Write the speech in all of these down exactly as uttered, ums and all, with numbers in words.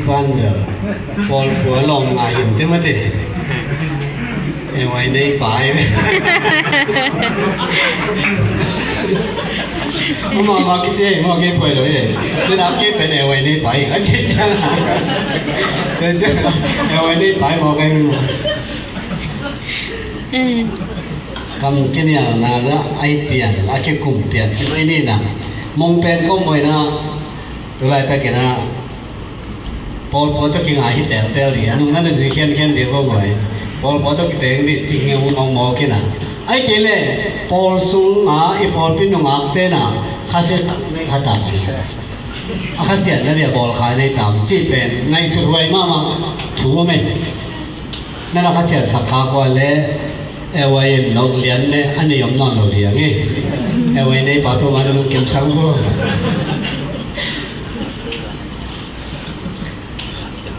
Pan bel Paul Pua lawng ngai in te mate. E wai nei pai. Ama ma ki che mo ke poi lo ye. Te na ke pen e wai nei pai. A che cha. Te cha. E wai nei pai mo kai mo. Kam kinial na na ai pian a ke kum pian ki mai ni na. Mong pen ko moi na. Tulai ta ke na. Paul Paul tawh kingai hi teltel ding a, nung na na zui khiankhian ding ko guai. Paul Paul tawh kiteng ding cih nge hong hong mawk in a. Ai kei le Paul sung a i pawlpi nungakte na khasiat khat a, a khasiatna bia bawl kha nei tam cih pen ngaihsut huai mahmah thu om e. Na na khasiat sak kha kua le e wai in nok lian le a nei om nawn lo liang e. E wai nei pa tu ma na lungkim sang ko.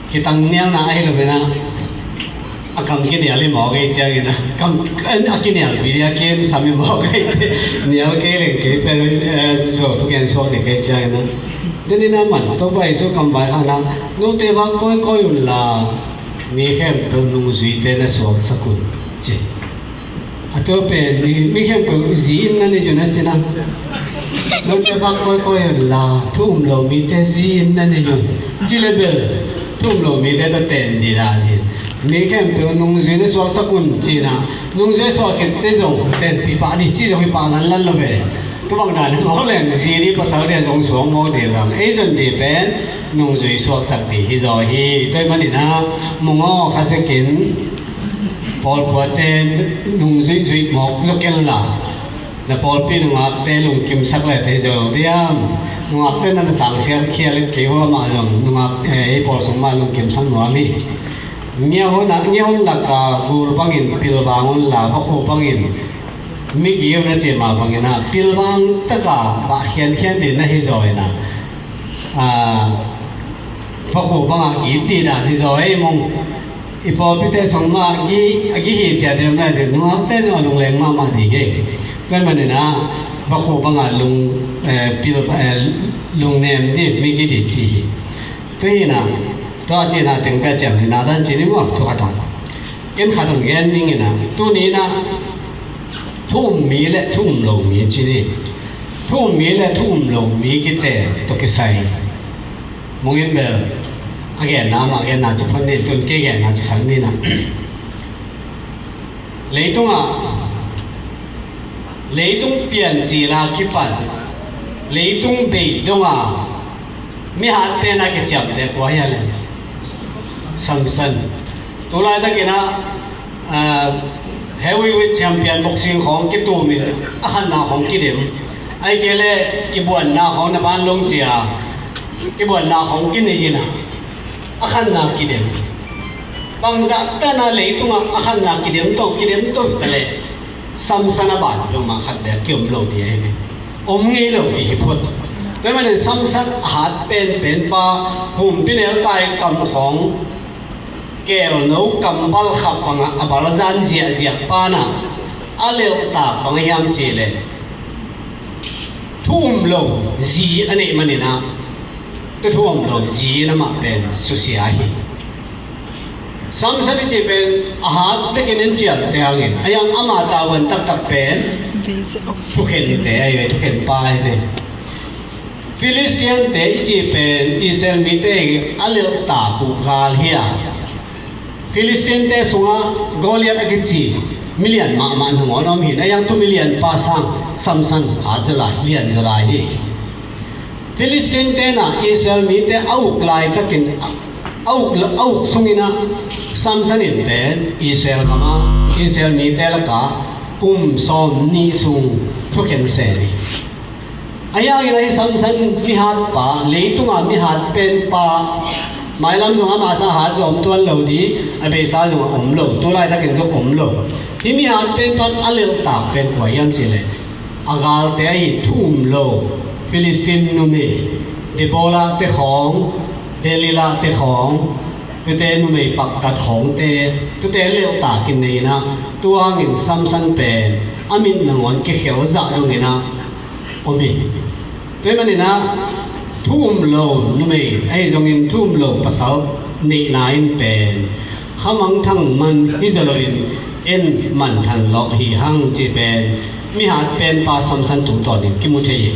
Kitang nialna ahi lo bena a kam kinial i mawk ei ciangin a kam a kinial video game sam i mawk ei te nial kei leng kei pen zuau thugen suak ni kei ciangin a. Denin a man Topa Jesu kam vai khana note vak kawikawi unla mi khempeuh nungzuite na suaksak un ci. A tua pen mi, mi khempeuh zi in na nei un a cina. Note vak kawikawi un la thu um lo mite zi in na nei un. Ci le bel thu um lo mite tawh ten dih dan in mi khempeuh nungzui na suaksak un cina. Nungzui suak khit te zong tenpih pah dih ci zong hi pah lanlan lo ve. Tubang dan in mawk leng zi dih pasal dih zong suak mawk dih lam ei zon dih pen nungzui suaksak dih hi zaw hi. Tua hi manin a mung aw kha sekin Paul Puate nungzuihzuih mawk zaw ken la na pawlpi nungakte lungkimsak le te zo diam. Nungakte na na sangsiat khial in kei hua mah zong nungak ei pawl sung mah lungkimsak nuam hi. Ngiahon a ngiahon laka gul bangin pilvang un la vakhu bangin migir na cih mah bangin a pilvang taka bah khiankhian dih na hi zaw in a. Vakhu bangah git dih dan hi zaw ei mung. I pawlpite sung mah a gi hi ciat deuh na deuh nungakte zong a lungleng mahmah dih kei. Tua hi manin a vakhu bangah lung pil lungnem dih mi gi dih ci hi. Tua hi na tua cihna teng pia ciam hi na dan ci ni maw thu khat a. Ken khat hong gen ning in a tuni in a thu um mi le thu um lo mi ci ni. Thu um mi le thu um lo mi kite tawh kisai. Mungin bel a genna mah genna ci phot ni tun kei genna ci sak ni na. Leitungah leitung piancil a kipan leitung bei donga mihat pen a kiciamte kua hial le Samson. Tulai takin a heavyweight champion boxing khawng kitumin a khanna khawng kidem. Ai kei le kibuanna khawng na ban lawng cia kibuanna khawng kinei ina a khanna kidem. Bangzah tana leitungah a khanna kidem to kidem to ta le Samson a ban peuhmah khat bek kiom lo dih ahi ve. Om ngei lo dih hi phot. Tua hi manin Samson a hat penpen pa humpinel kai kam khawng kelno kam bal khap bangah a balzan ziahziah pana a lelhtak bang a hiam cih leh thu um lo zi a neih manin ah tua thu um lo zi in amah pen susia hi. Samson i cih pen a hat tekin en ciamte hangin a yang ama tavuan taktak pen thukhente ahi ve, thukhen pa ahi ve. Philistine-te i cih pen Israel mite a lelhtak uh gal hi a. Philistine-te sungah Goliath a kici milian mahmah nangawn om hi. Na yang tu milian pa sang Samson hat zaw lai, lian zaw lai hi. Philistine-te na Israel mite a uk laitakin a uk, a uk sungin ah Samson in pen Israel kamah Israel mite lakah kum sawm nih sung thukhen se hi. A hiangin ahi Samson mihat pa, leitunga mihat pen pa, mailam zong ama sa hat zong om tuan lo dih, a beisa zong a om lo, tu laitakin zong om lo. Hih mihat pen pan a lelhtak pen kua hiam cih leh a galte ahi thu um lo Philistine numei, Debola te khawng, Delila te khawng, tute numei paktat khawngte, tute lelhtakin nei inah tua hangin Samson pen a mit nangawn kikhel zah dongin ah om hi. Tua hi manin ah thu um lo numei ahi zongin thu um lo pasal neihna in pen khamangthang man hi zaw loin en manthan lawh hi hang ci pen mihat penpa Samson tungtawnin kimu thei hi.